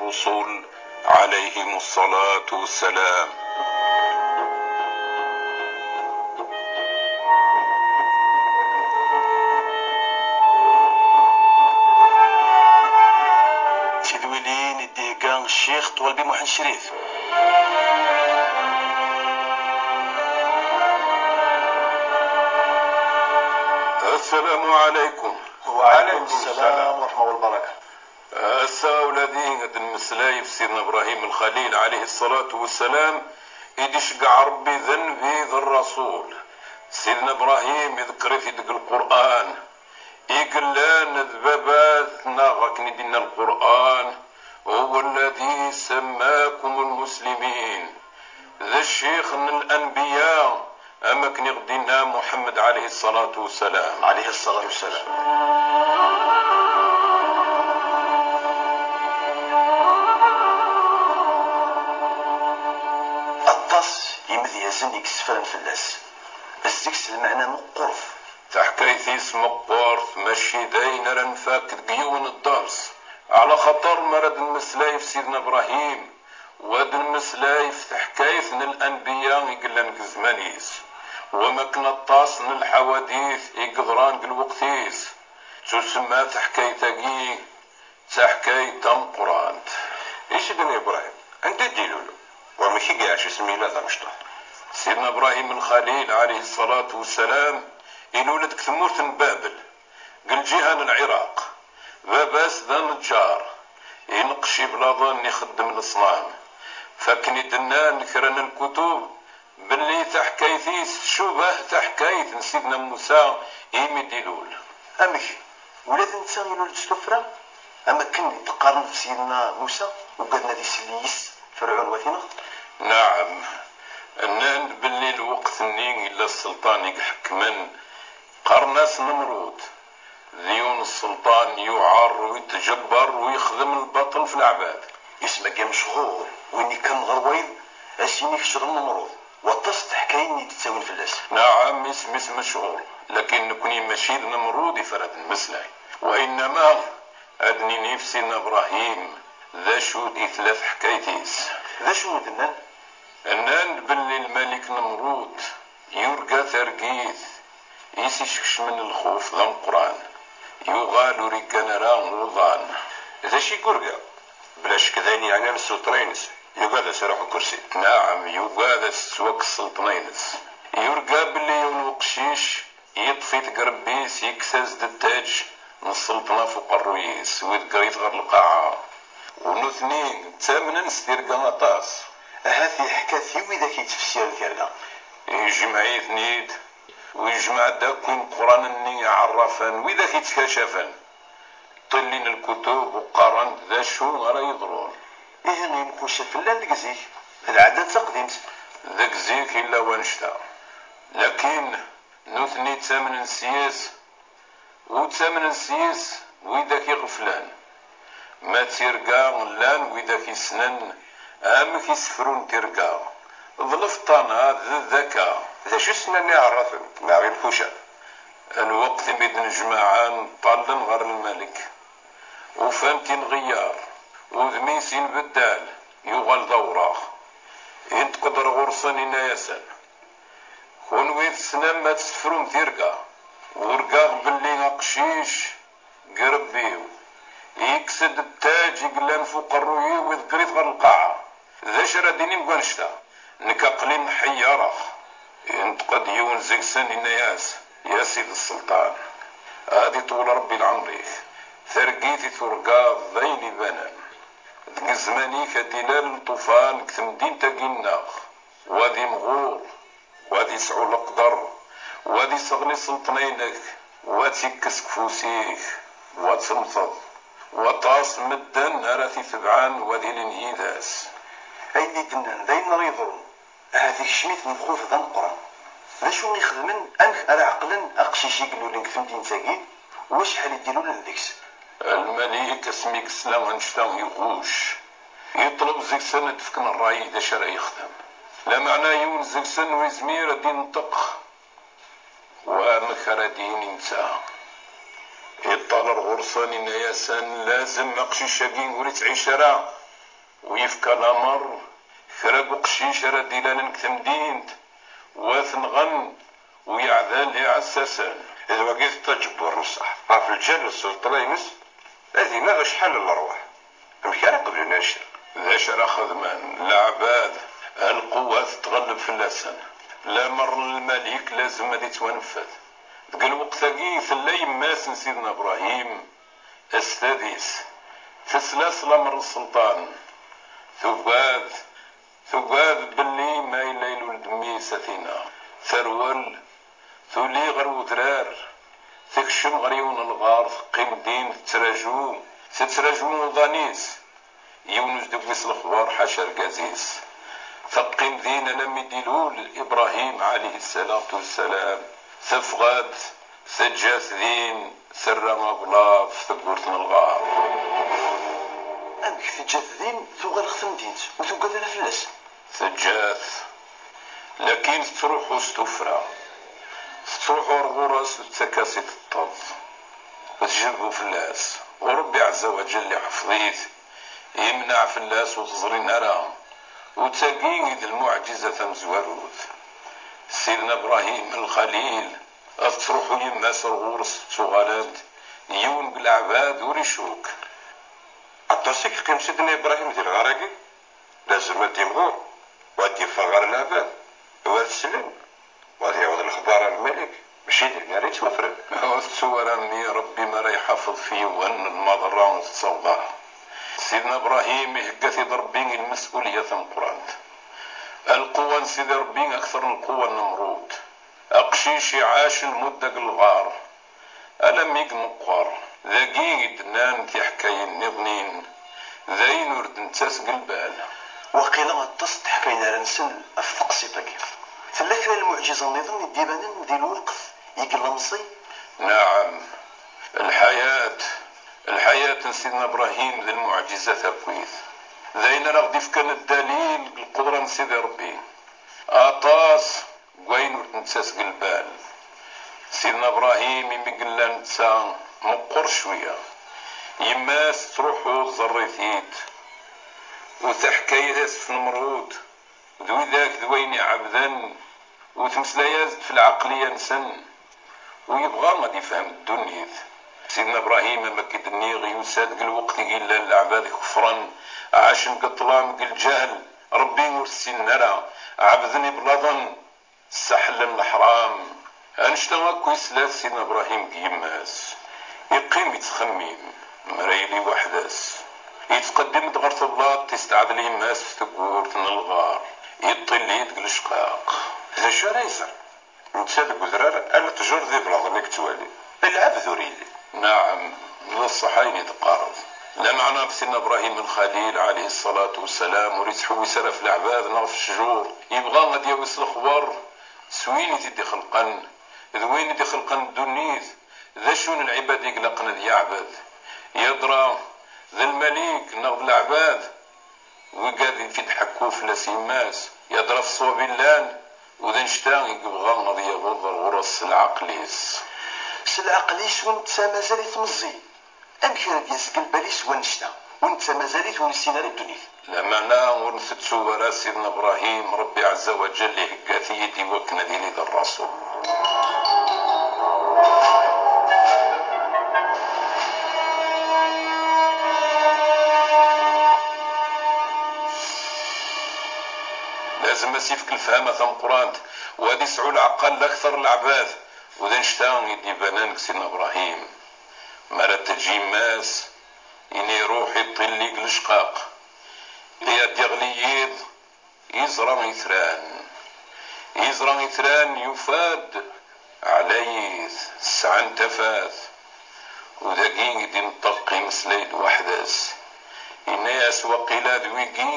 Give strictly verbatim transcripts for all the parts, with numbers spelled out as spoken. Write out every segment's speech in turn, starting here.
الرسل عليهم الصلاة والسلام. Tidwilin i d-ihegga Ccix Ṭwalbi Muḥend Crif. السلام عليكم. وعليكم السلام ورحمة الله وبركاته. Ass-a ula d ad nmeslay ɣef Sidna Ibrahim Lxalil, ɛalayhi ṣṣalatu wassalam, i d-iceggeɛ Ṛebbi d nnbi d ṛṛaṣul. Sidna Ibrahim iḍekkeṛ-it-id deg Lqur'an, i yellan d baba-tneɣ, akken i d-inna Lqur'an: هو الذي سماكم المسلمين. D ccix n lanbiya, am akken i ɣ-d-inna Muḥemmed ɛalayhi ṣṣalatu wassalam. Ɛalayhi ṣṣalatu wassalam. Aṭas imedyazen i yessefran fell-as. Zzeg s lmeɛna meqqret. Taḥkayt-is meqqert, mačči d ayen ara nfak deg yiwen dders. Ɛla xaṭer mi ara d-nmeslay ɣef Sidna Ibrahim, u ad nmeslay ɣef teḥkayt n lanbiya i yellan deg zzman-is, u am akken aṭas n lḥawadit i yeḍran deg lweqt-is, tettusemma teḥkayt-agi d taḥkayt tameqqrant. I Sidna Ibrahim, anda i d-ilul? U amek i iɛac asmi yella d amecṭuḥ? Sidna Ibrahim Lxalil, ɛalayhi ṣṣalatu wassalam, ilul-d deg tmurt n Babel, deg lǧiha n Lɛiraq. Baba-s d aneǧǧar, ineqqec iblaḍen, ixeddem leṣnam. Fakken i d-nnan kra n lkutub belli taḥkayt-is tcubah taḥkayt n Sidna Musa imi d-ilul. Amek? Ula d netta ilul-d s tuffra? Am akken i d-qqaren ɣef Sidna Musa, ugaden ad isell yis Ferɛun u ad t-ineɣ? Naɛam. Nnan-d belli lweqt-nni illa sselṭan i iḥekmen, qqaren-as Nemrud. D yiwen n sselṭan yuɛer u yettǧebbar u yexdem lbaṭel f leɛbad. Isem-agi amechuṛ, win ikkan ɣer wayeḍ, a s-yini kečč d Nemrud. Waṭas n teḥkayin i d-ttawin fell-as. Naɛam, isem-is mechuṛ, lakin nekni mačči d Nemrud i f ara d-nmeslay. Wa innama ad d-nini f Sidna Ibrahim d acu i tella teḥkayt-is. D acu i d-nnan? Nnan-d belli lmalik Nemrud yurga targit i s-iskecmen lxuf d ameqqran, yuɣal ur iggan ara uḍan. D acu i yurga? Bla ccek d ayen yeɛnan sselṭna-ines, yugad ad s-iruḥ ukersi. Naɛam, yugad ad s-tettwakk sselṭna-ines. Yurga belli yiwen weqcic yeṭṭef-it deg rebbi-s, yekkes-as-d ttaj n sselṭna f uqerruy-is, u iḍegger-it ɣer lqaɛa. U nutni ttamnen s tirga aṭas. Ahat yeḥka-t i widak yettfessiren tirga. Yejmeɛ-iten-id, u yejmeɛ-d akk imeqqranen-nni iɛerrafen, widak yettkacafen. Ṭṭillin lkutub u qqaren-d d acu ara yeḍrun. Ihi imcumen llan deg zik, d lɛada d taqdimt. Deg zik illa wannect-a. Lakin nutni ttamnen s-yes, u ttamnen s-yes widak iɣeflan. Ma d tirga, llan widak issnen amek i sefrun tirga, d lefṭana, d ddaka. D acu i s-nnan iɛerrafen neɣ imcumen? Lweqt imi d-nejmaɛen, ṭṭallen ɣer lmalik. Ufan-t inɣeyyer, udem-is inbeddal, yuɣal d awraɣ. Inṭeq-d ɣer ɣur-sen, inna-yasen: Kunwi tessnem ad tessefrum tirga. Urgaɣ belli aqcic deg rebbi-w, yekkes-d ttaj i yellan f uqerruy-iw, iḍegger-it ɣer lqaɛa. D acu ara d-inim deg wannect-a? Nekk aql-i mḥeyyareɣ. Inṭeq-d yiwen seg-sen, inna-yas: Ya sidi sselṭan, ad iṭwel Rebbi leɛmer-ik. Targit i turgaḍ d ayen ibanen. Deg zzman-ik ad d-ilal lṭufan deg temdint-agi-nneɣ, u ad imɣur, u ad isɛu leqder, u ad iseɣli sselṭna-inek, u ad tt-ikkes deg ufus-ik, u ad temmteḍ. Waṭas n medden ara t-itebɛen u ad ilin yid-s. Ayen i d-nnan d ayen ara yeḍrun. Ahat ikcem-iten lxuf d ameqqran. D acu i xedmen? Amek ara ɛeqlen aqcic i ilulen deg temdint-agi, u acḥal i d-ilulen deg-s? Lmalik asmi yesla annect-a iguc. Yeṭleb seg-sen ad d-fken ṛṛay d acu ara yexdem. Lameɛna yiwen seg-sen ur yezmir ad d-inṭeq. Wamek ara d-yini netta? Iṭṭal ar ɣur-sen, inna-yasen: Lazem aqcic-agi ur ittɛic ara. U yefka lamer kra n uqcic ara d-ilalen deg temdint, u ad t-nɣen, u yeɛdel iɛessasen. D wagi d ttaǧebbur n ṣṣeḥ. Ɣef lǧal n sselṭna-ines, ad ineɣ acḥal n lerwaḥ. Amek ara qeblen annect-a? D acu ara xedmen leɛbad? Lqewwa tettɣelleb fell-asen. Lamer n lmalik lazem ad ittwanfed. Deg lweqt-agi tella yemma-s n Sidna Bṛahim, s tadist, tesla s lamer n sselṭan. Tugad, tugad belli ma yella ilul-d mmi-s ad t-ineɣ. Terwel, tuli ɣer udrar, tekcem ɣer yiwen n lɣar, teqqim din tettraju, tettraju uḍan-is. Yiwen ur s-d-tewwi s lexbar ḥaca argaz-is. Teqqim din alammi d-ilul Ibṛahim ɛalayhi ssalatu wassalam. Teffeɣ-d, teǧǧa-t din, terra ablaḍ f tewwurt n lɣar. Amek teǧǧa-t din, tuɣal ɣer temdint, ur tugad ara fell-as? Teǧǧa-t, lakin tettruḥu s tuffra. Tettruḥu ar ɣur-s, ur tettak-as i teṭṭeḍ. Ur tjebbu fell-as. U Ṛebbi ɛezza wa ǧell iḥfeḍ-it, imneɛ fell-as ur t-ẓrin ara. U d tagi i d lmuɛǧiza tamezwarut. Sidna Bṛahim Lxalil, ad tettruḥu yemma-s ar ɣur-s tettuɣal-d, yiwen deg leɛbad ur icukk. Aṭas i yeqqim Sidna Ibrahim di lɣar-agi, lazem ad d-imɣur, u ad d-yeffeɣ ɣer leɛbad, u ad t-slen, u ad yaweḍ lexbar ar lmalik, mačči d ayen ara yettwafren. Ur tettu ara mmi Ṛebbi mi ara iḥafeḍ f yiwen, lmaḍerra ur tettaweḍ ara. Sidna Bṛahim ihegga-t-id Ṛebbi i lmes'ulya tameqqrant. Lqewwa n Sidi Ṛebbi akter n lqewwa n Nemrud. Aqcic iɛac lmudda deg lɣar, alammi i imeqqer. Dagi i d-nnan tiḥkayin nniḍnin, d ayen ur d-nettas deg lbal. Waqila aṭas n teḥkayin ara nsel ɣef teqsiṭ-agi. Tella kra n lmuɛǧiza nniḍen i d-ibanen di lweqt i yella meẓẓi? Naɛam, lḥayat, lḥayat n Sidna Bṛahim d lmuɛǧiza takkwit. D ayen ara ɣ-d-ifkan ddalil deg lqudra n Sidi Ṛebbi. Aṭas deg wayen ur d-nettas deg lbal. Sidna Bṛahim, imi yella netta meqqer cwiya, yemma-s tettruḥu tẓerr-it-id, u teḥka-yas f Nemrud d widak d wayen iɛebden, u tmeslay-as-d f lɛeqliya-nsen, u yebɣa ad ifhem ddunit. Sidna Bṛahim, am akka i d-nniɣ, yusa-d deg lweqt i yellan leɛbad kefren, ɛacen deg ṭṭlam, deg lǧehl, Ṛebbi ur t-ssinen ara, ɛebden iblaḍen, ssaḥellen leḥram. Annect-a akk i yesla-t Sidna Bṛahim deg yemma-s. Iqqim ittxemmim, mi ara yili weḥd-s. Yettqeddim-d ɣer teblaḍt, yesteɛdel yemma-s f tewwurt n lɣar. Yeṭṭilli deg lecqaq. D acu ara iẓer? Netta deg udrar, ala ttjur d iblaḍen i yettwali. Lɛebd ur yelli. Naɛam, d ṣṣeḥ ayen i d-teqqareḍ. Lameɛna Sidna Bṛahim Lxalil, ɛalayhi ṣṣalatu wassalam, ur yettḥewwis ara f leɛbad neɣ f ccjur. Yebɣa ad yawi s lexbar s win i t-id-ixelqen, d win i d-ixelqen ddunit, d acu n lɛibad i ilaqen ad yeɛbed. Yadra d lmalik neɣ d leɛbad, wigad i t-id-tḥekku fell-as yemma-s, yadra f ṣṣwab i llan, u d annect-a i yebɣa ad yaweḍ ɣer ɣur-s s lɛeql-is. S lɛeql-is, u netta mazal-it meẓẓi. Amek ara d-yas deg lbal-is wannect-a, u netta mazal-it ur yessin ara ddunit? Lameɛna ur ntettu ara Sidna Bṛahim, Ṛebbi ɛezza wa ǧell ihegga-t-id i wakken ad yili d ṛṛasul. Lazem ad s-yefk lefhama tameqqrant, u ad yesɛu leɛqel akter n leɛbad, u d annect-a i d-ibanen deg Sidna Bṛahim. Mi ara teǧǧ yemma-s, ini iruḥ iṭilli deg lecqaq. I ad d-iɣli yiḍ, iẓra itran. Iẓra itran, yufa-d ɛlayit, sɛan tafat. U dagi i d-ineṭṭeq imeslay-d weḥd-s. Inna-yas: "Waqila d wigi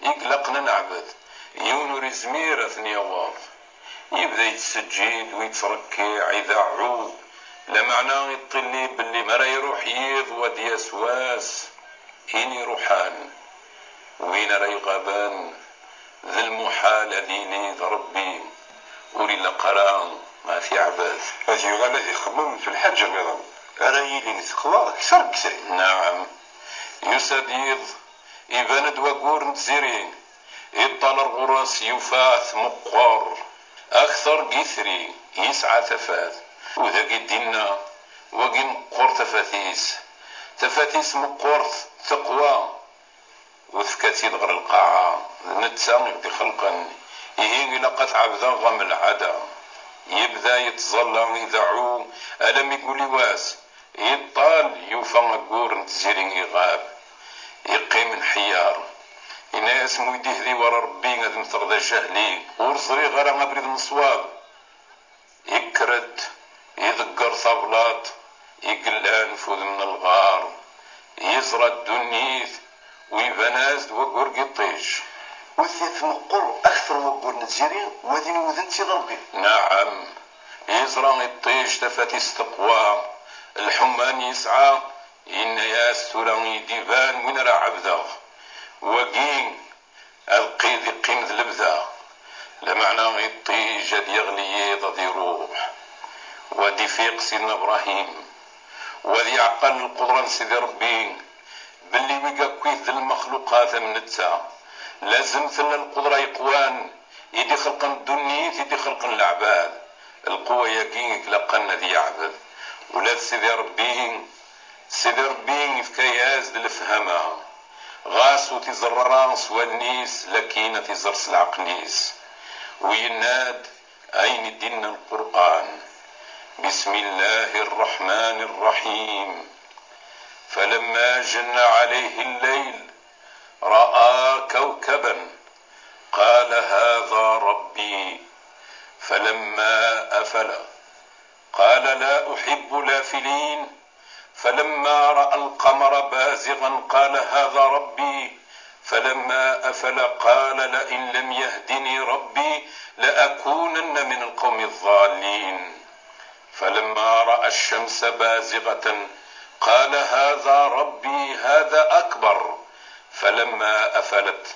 i ilaqen ad neɛbed. Yiwen ur izmir ad ten-yaweḍ." Yebda yettseǧǧid u yettṛekkiɛ, ideɛɛu. Lameɛna iṭṭilli belli mi ara iruḥ yiḍ u ad d-yas wass, ini iruḥan, win ara iɣaben, d lmuḥal ad yili d Ṛebbi ur ilaq ara ad t-yeɛbed. Ad yuɣal ad ixemmem f lḥaǧa nniḍen ara yilin teqwa akter n yetri. Naɛam. Yusa-d yiḍ, Iban-d waggur n tziri, iṭṭal ar ɣur-s yufa-t meqqer, akter n yitri, yesɛa tafat. U dagi d-inna, wagi meqqer tafat-is. Tafat-is meqqert, teqwa, u tefka-tt-id ɣer lqaɛa. D netta i ɣ-d-ixelqen, ihi ilaq ad t-ɛebdeɣ am lɛada. Yebda yettẓalla, ideɛɛu, alammi yuli wass. Yeṭṭal, yufa aggur n tziri iɣab. Yeqqim nḥeyyer. Yenna-yas: "Ma ur d-ihdi wara Rebbi, ad mmteɣ d ajahli. Ur ẓriɣ ara abrid n ṣṣwab." Yekker-d, iḍegger tablaḍt i yellan f udem n lɣar. Yeẓra ddunit, u iban-as-d waggur n yiṭij. Wet-it meqqer akter n waggur n tziri, wa din wuden-tt-id Rebbi. Naɛam, yeẓra iṭij tafat-is teqwa, lḥuman yesɛa, yenna-yas: "Tura i d-iban win ara ɛebdeɣ. Wagi ad qid iqqim d lebda." Lameɛna iṭij ad yeɣli yiḍ ad iruḥ. U ad ifiq Sidna Ibrahim, u ad yeɛqel lqudra n Sidi Rebbi, belli wigi akkit d lmexluqat am netta, lazem tella lqudra yeqwan i d-ixelqen ddunit, i d-ixelqen leɛbad. Lquwa-yagi i ilaqen ad yeɛbed ula d Sidi Rebbi. Sidi Rebbi ifka-yas-d lefhama, ɣas ur t-iẓerr ara s wallen-is, lakin ad t-iẓer s leɛqel-is. U yenna-d ayen i d-inna Lqur'an: "بسم الله الرحمن الرحيم. فلما جن عليه الليل رأى كوكبا قال هذا ربي. فلما أفل قال لا أحب الآفلين. فلما رأى القمر بازغا قال هذا ربي. فلما أفل قال لئن لم يهدني ربي لأكونن من القوم الضالين. فلما رأى الشمس بازغة قال هذا ربي هذا أكبر. فلما أفلت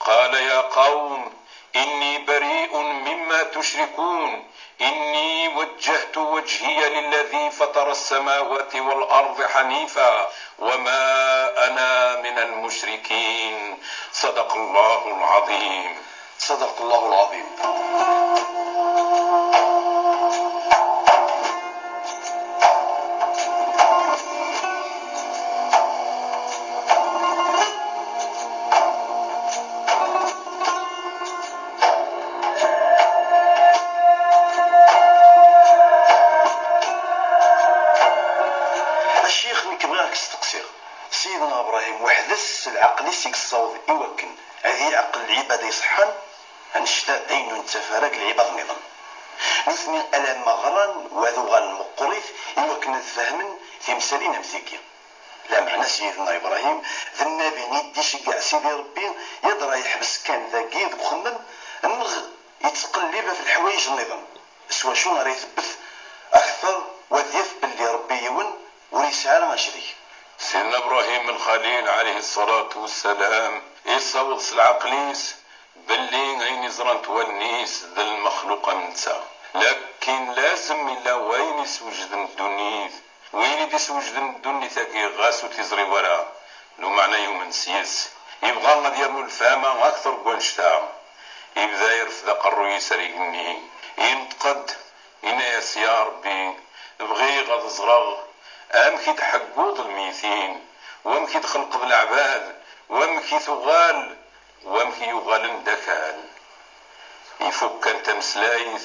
قال يا قوم إني بريء مما تشركون. إني وجهت وجهي للذي فطر السماوات والأرض حنيفا وما أنا من المشركين." صدق الله العظيم. صدق الله العظيم. A ccix, nekk bɣiɣ ad k-steqsiɣ. Sidna Ibrahim weḥd-s s lɛeql-is i yessaweḍ i wakken ad yeɛqel lɛibada iṣeḥḥan, annect-a d ayen ur nettaf ara deg lɛibad nniḍen. Nutni alamma ɣran, wa ad uɣalen meqqrit i wakken ad fehmen timsalin am tigi. Lameɛna Sidna Ibrahim d nnabi i d-iceggeɛ Sidi Rebbi, yadra yeḥbes kan dagi deg uxemmem, neɣ yettqellib ɣef leḥwayeǧ nniḍen, s wacu ara itebbet akter, u ad yaf belli Rebbi yiwen, ur yesɛi ara acrik. Sidna Ibrahim Lxalil, ɛalayhi ṣṣalatu wassalam, yessaweḍ s lɛeql-is belli ayen i ẓrant wallen-is d lmexluq am netta. Lakin lazem illa wayen iswejden ddunit, win i d-iswejden ddunit-agi ɣas ur t-iẓri wara, lumeɛna yumen s yes, yebɣa ad yernu lefhama akter n wannect-a. Yebda irfed aqerruy-is ar igenni, yenṭeq-d, yenna-yas: "Ya Rebbi, bɣiɣ ad ẓreɣ amek i d-tḥegguḍ lmeytin, wamek i d-txelqeḍ leɛbad, wamek i tuɣal, wamek i uɣalen d akal." Ifuk kan tameslayt,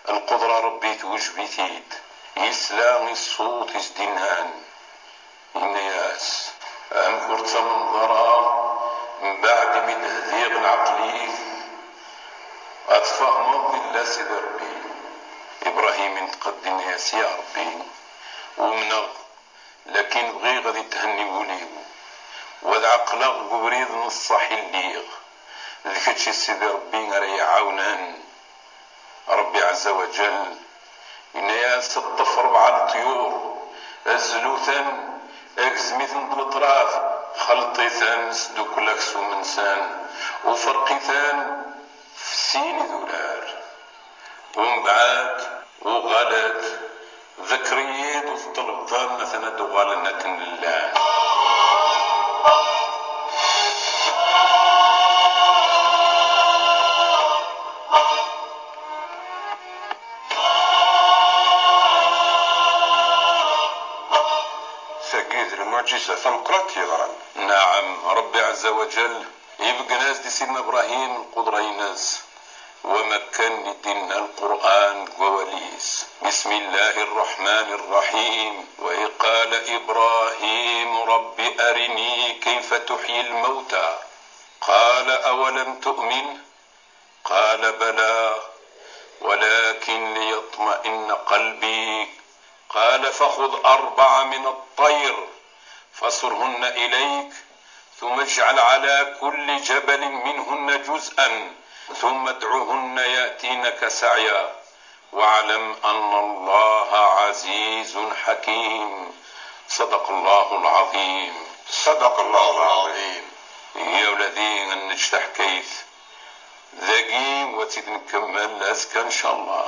lqudra Rebbi twejb-it-id, yesla i ṣṣut i s-d-innan, yenna-yas: "Amek ur ttamneḍ ara mbeɛd imi d-hdiɣ lɛeql-ik, ad tfehmeḍ illa Sidi Rebbi?" Ibrahim inṭeq-d, yenna-yas: "Ya Rebbi, umneɣ, lakin bɣiɣ ad ithenni wul-iw, u ad ɛeqleɣ deg ubrid n ṣṣeḥ i lliɣ. D kečč i Sidi Rebbi ara yi-iɛawnen." Rebbi ɛezza wa ǧell yenna-yas: "Ṭṭef rebɛa leṭyur, zlu-ten, gzem-iten d leṭraf, xelṭ-iten, sdukkel aksum-nsen, u ferq-iten f sin idurar. Umbeɛd, uɣal-d, ḍekker-iyi-d, u teṭṭlebeḍ-ten, atan ad d-uɣalen akken llan." Tameqqrant yeḍran. Naɛam, Ṛebbi ɛezza wa ǧell ibeggen-as-d i Sidna Bṛahim lqudra-ines, wamma kan i d-inna Lqur'an deg wawal-is: بسم الله الرحمن الرحيم. وإذ قال إبراهيم رب أرني كيف تحيي الموتى قال أولم تؤمن قال بلى ولكن ليطمئن قلبي قال فخذ أربع من الطير فصرهن إليك ثم اجعل على كل جبل منهن جزءا ثم ادعهن يأتينك سعيا واعلم أن الله عزيز حكيم. صدق الله العظيم. صدق الله العظيم. Ihi a wladi, ad neǧǧ taḥkayt dagi, u ad tt-id-nkemmel azekka, ncallah.